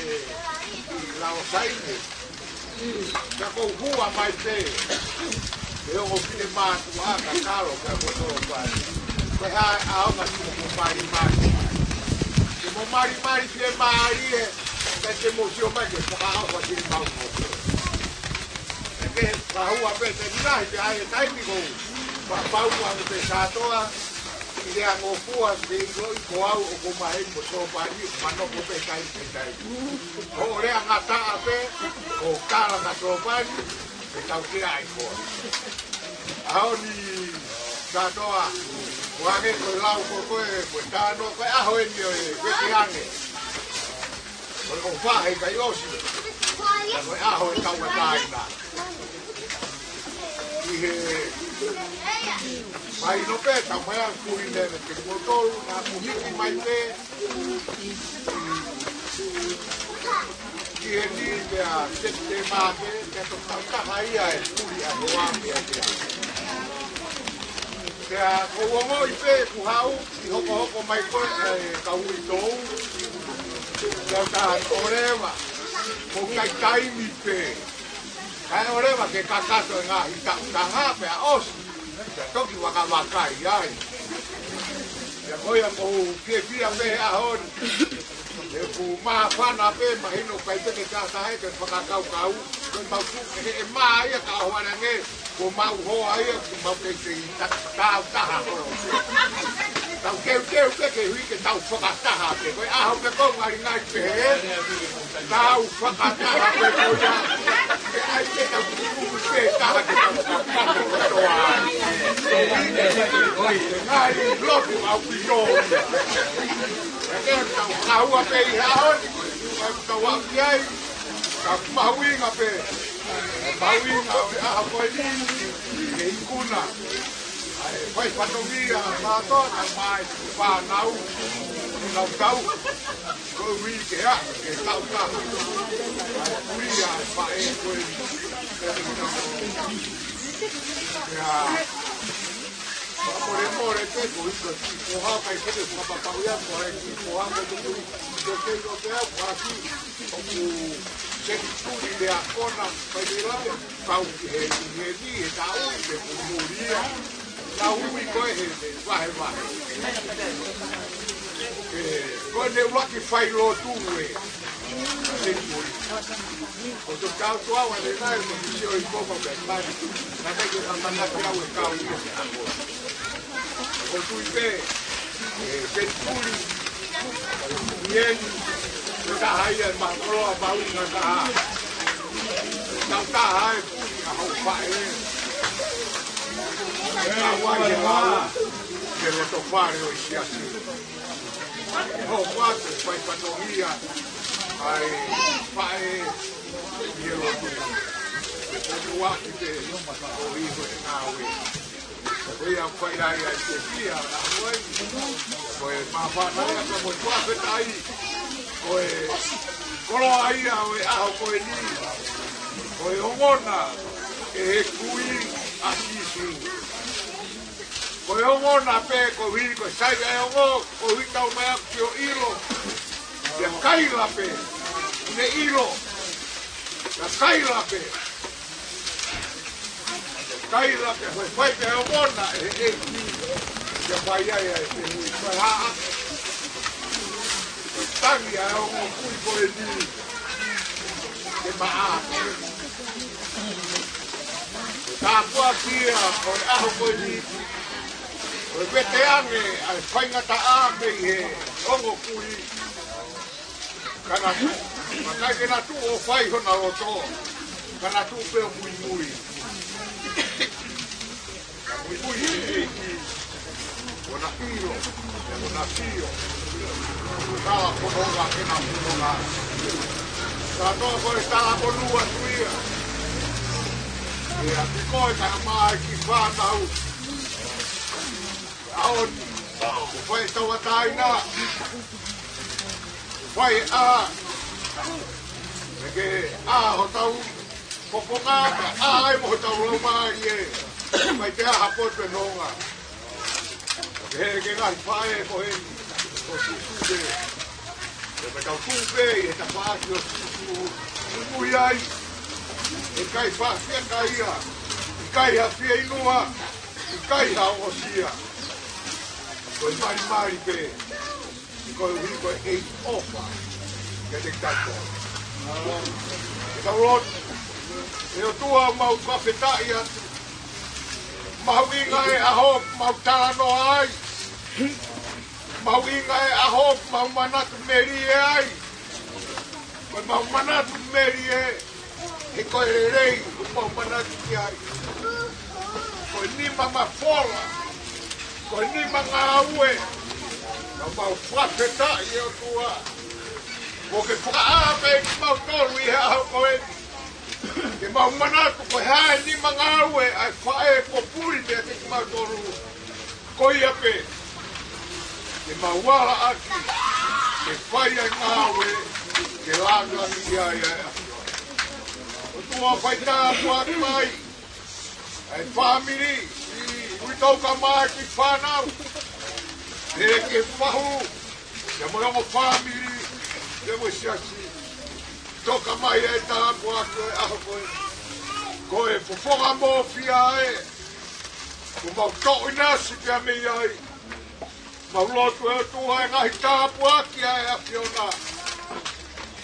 ʻi Lao Saine. Ka ko hua mai pē. Ke ongo fine mātuʻa ka kalo ka ko tō pai. Ko e hā e ʻaonga tuku ko mali mali. Ke mo mali mali fie mali e. Ka ke mo sio mai ke whakaʻaofa fine mau mau. Ke ke whahua pē te nina he te ai e taimi ko. Whapau ua me te Sātoa. ʻI he angofua ke ʻiloʻi ko au ʻoku mahe ko Solopani, manoko pē taimi pē taimi. Ko e lea ngataʻa pē, ko kala ka Solopani, ke tau ke ai koa. ʻAho ni Sātoa, ko ange ko e lau ko koe, ko e tano, ko e ʻaho eni ʻo e, ko e ke ange. Ko e ʻofa he kai ʻosi. Ko e ʻaho e tauʻatāina. ʻI he mahino pē tau mai a kui nene ke kotolu na kuhiki mai pē. ʻI he ni pea Sepitema pē, pea to tau taha ia e kui a hoa pea pea. Pea ko uongo i pē ku hau, ʻi hokohoko mai koe e ka ui tou. Pea ta ʻoleva, ko kai taimi pē. Kae ʻoleva ke kakato e ngaahi taʻu taha pea ʻosi. Pea toki vakavakai ai. Pea ko ia ko u fiefia pē he ʻaho ni. ʻE ku māfana pē mahino kai pē ke tātahe ke fakakaukau. Mau tuʻu he ʻe mā ia ka ʻoho ʻalange, ko mau hoa ia, ko mau kei kei ta-, tau taha holo. Tau teuteu ke ke hui ke tau fakataha ke koe ʻaho ke ko ngali ngai pehē. Tau fakataha ke ko ia. Ke ai ke tau kuku ke taha ke tau fakataha kotoa. Ngali lotu ʻaupito. Ke tau kaua pē ʻi he ʻaho ni, ko e tau aʻu ki ai. Ka mahuʻinga pē, mahuʻinga ʻo e ʻaho ko eni, ke ikuna ʻa e fai fatongia mātuʻa, kae ʻumaʻā e fānau, nau tau, ko e uike a, ke tau ka, ʻa e kulia ʻa e faʻē ko eni. Pea, fakamolemole pē, ko e kiʻi foha, kai pē, fakapapauʻi atu, ko e kiʻi foha, ko e kiʻi foha, ko e kiʻi foha, ʻoku senituli lea kona, fai lea, kau ki he, he ni, he taʻu, he kumulia. Taʻu ui ko e he, he vahevahe. ʻE, ko e ne ʻuluaki fai lotu ʻe, senituli. ʻO tau tau tua ua ne nai, ko e sio i koko ke mani. Naʻe ke kamana ke au e kau ia. ʻO tui pē, ʻe, senituli, ʻi heni, ko e taha ia e makoloa mahuʻinga taha. Tau taha e puli ʻa hoʻo faʻē. Tau ai e lau, ke loto fale ʻo e siasi. Ho kuate, fai fatongia, ʻa e faʻē, ʻi he lotu. Ko e ua ki te, ko e iho e ngāue. Ko ia fai ai ai te fia, na hoi. Ko e mafana ia ka mo e fakafetaʻi. Ko e koloa ia ʻo e ʻaho ko eni. Ko e ongona ʻe he kui ʻa Sīsū. Ko e ongona pē ko hui ko e sai ʻa e ongo, ko hui tau mai aku ki ʻo ʻilo. Ia kaila pē, ne ʻilo. Ia kaila pē. Kaila ke fai pē ʻa e ongona ʻe he ʻEiki. Ke fai ai ʻa e fehuʻi ko e hā. Tangi ʻa e ongo kui ko eni. Ke maʻa. Tāpuaki ia ʻo e ʻaho ko eni. Ko e vete ange ʻa e faingataʻa mei he ongo kui. Ka na tuʻu, ka ʻikai ke na tuʻu ʻo fai hona loto. Ka na tuʻu pē ʻo muimui. Ka muimui he ʻEiki. ʻO na ʻilo, ʻo na sio. Tala ko nonga ke na nonga. Ka toa ko e tala ko nua tuia. ʻE a ki koe ka na mai ki fānau. ʻAoni, ʻo fai tauʻatāina. Fai ʻa, ke ʻa hotau fofonga, ʻa ai mo hotau laumālie. Mai te aha potu e nonga. Ke he ke ngai faʻē ko heni, ko Sīsū pē. Ko e tau tuʻu pē, ʻi he tafaʻaki ʻo Sīsū. Muimui ai, ʻe ʻikai fafia ka ia, ʻikai ha fieinua, ʻikai ha ʻosia. Ko e malimali pē. Ko e ui ko e ʻEiki ʻofa. Ke te kato. Ke tau lotu. ʻE ʻOtua mau fakafetaʻi atu. Mahuʻinga e ʻaho mau talanoa ai. Mahuʻinga e ʻaho mau manatu melie ai. Ko e mau manatu melie. He ko e lelei, ʻoku mau manatu ki ai. Ko e nima mafola, ko e nima ngāue, ka mau fakafetaʻi ʻe ʻOtua. Kuo ke fakaʻā pē kimautolu ʻi he ʻaho ko eni. Ke mau manatu ko e hā e nima ngāue ʻa e faʻē kuo puli meiate kimautolu. Ko ia pē, ke mau ala ʻaki, ke fai ai ngāue, ke langa ni ia ia ia. ʻOtua fai tāpuaki mai, ʻa e fāmili, ʻi ui tau ka mai ki fānau, ʻe ke fahu, ia mo e ongo fāmili, ia mo e siasi, toka mai ʻa e tāpuaki ʻo e ʻaho ko ē, ko e fofonga mōfia ē, Kuo mau toʻo ʻinasi pea mei ai. Mau lotu ʻe ʻOtua e ngaahi tāpuaki ʻa e ʻAfiona.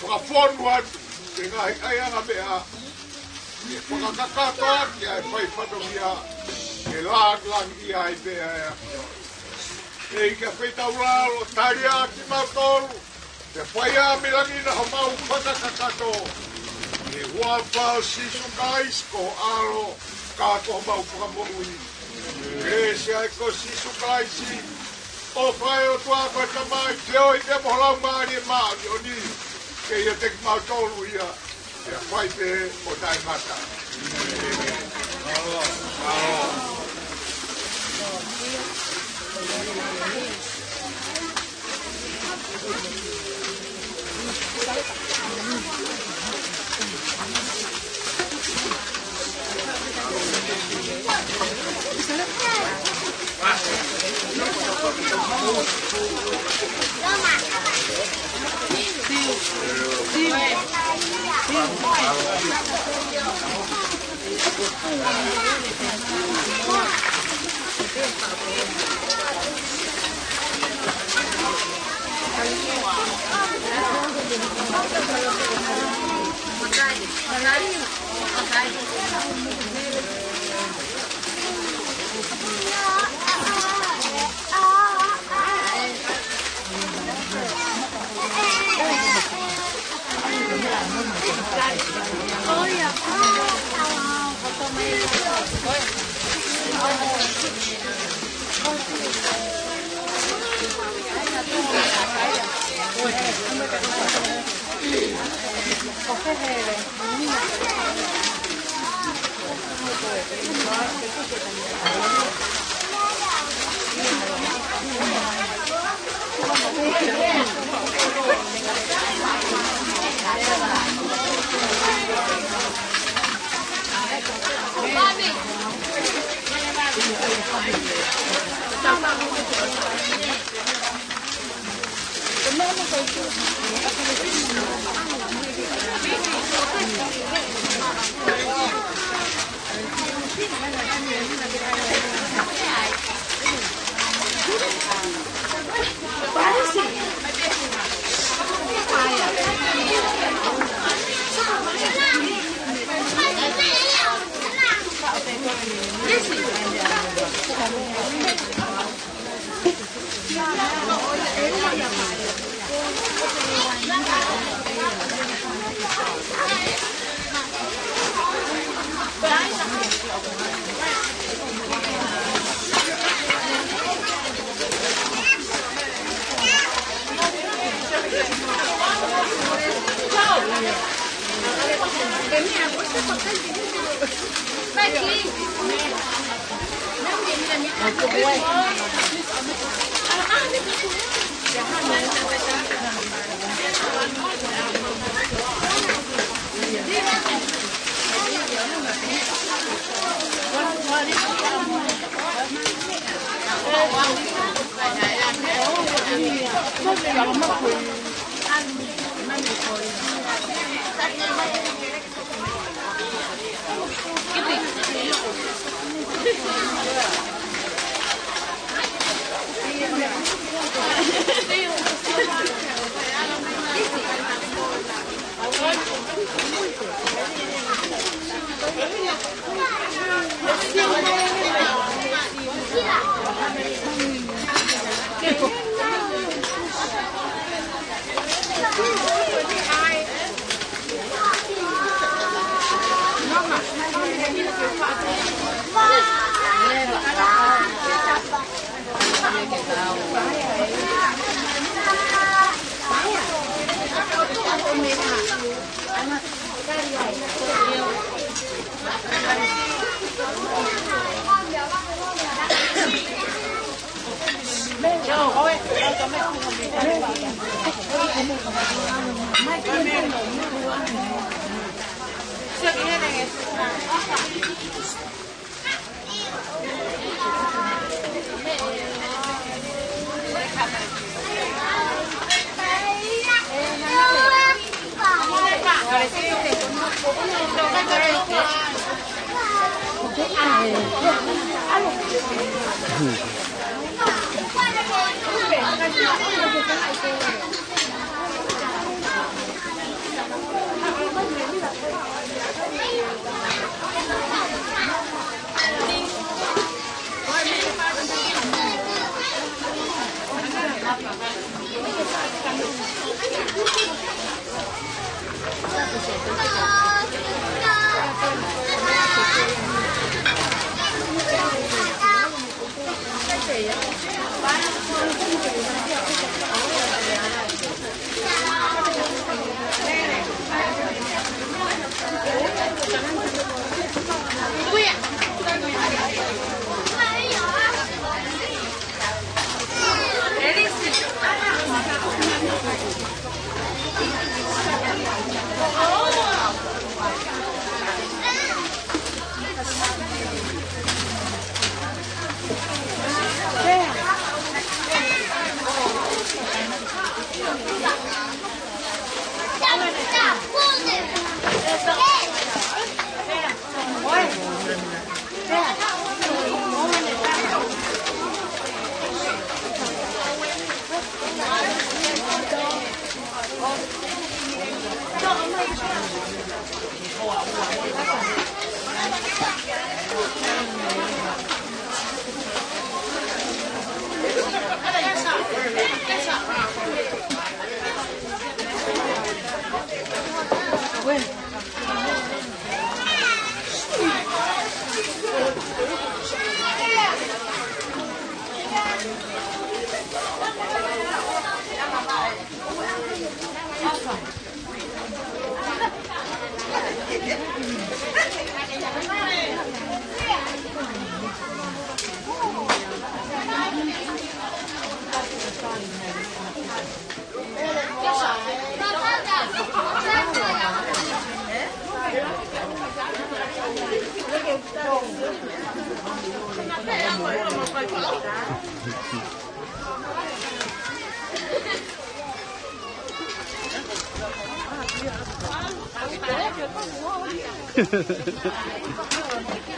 Fakafonu atu e ngaahi ʻaiʻanga meʻa. ʻe fakakakato ʻaki ʻa e fai fatongia, ke lāngilangiʻia ai pē ʻa e ʻAfiona. ʻEiki, ʻa e feitaulalo, tali ʻa kimautolu, ke fai ʻa e milangina homau fakakakato. ʻI he huafa ʻo Sīsū Kalaisi ko ho ʻAlo, ka ko homau Fakamoʻui. Kelesi ʻa e ʻEiki ko Sīsū Kalaisi, ʻofa ʻa e ʻOtua ko e Tamai, feohi pea mo e Laumālie Māʻoniʻoni, ke ʻiate kimautolu ia, pea fai pē ʻo taʻengata.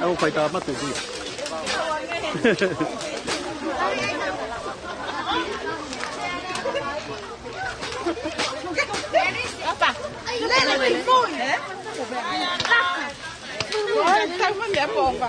Au fai tā matu ki. Opa. Lele, lele. Ai, tau mai mea pōpa.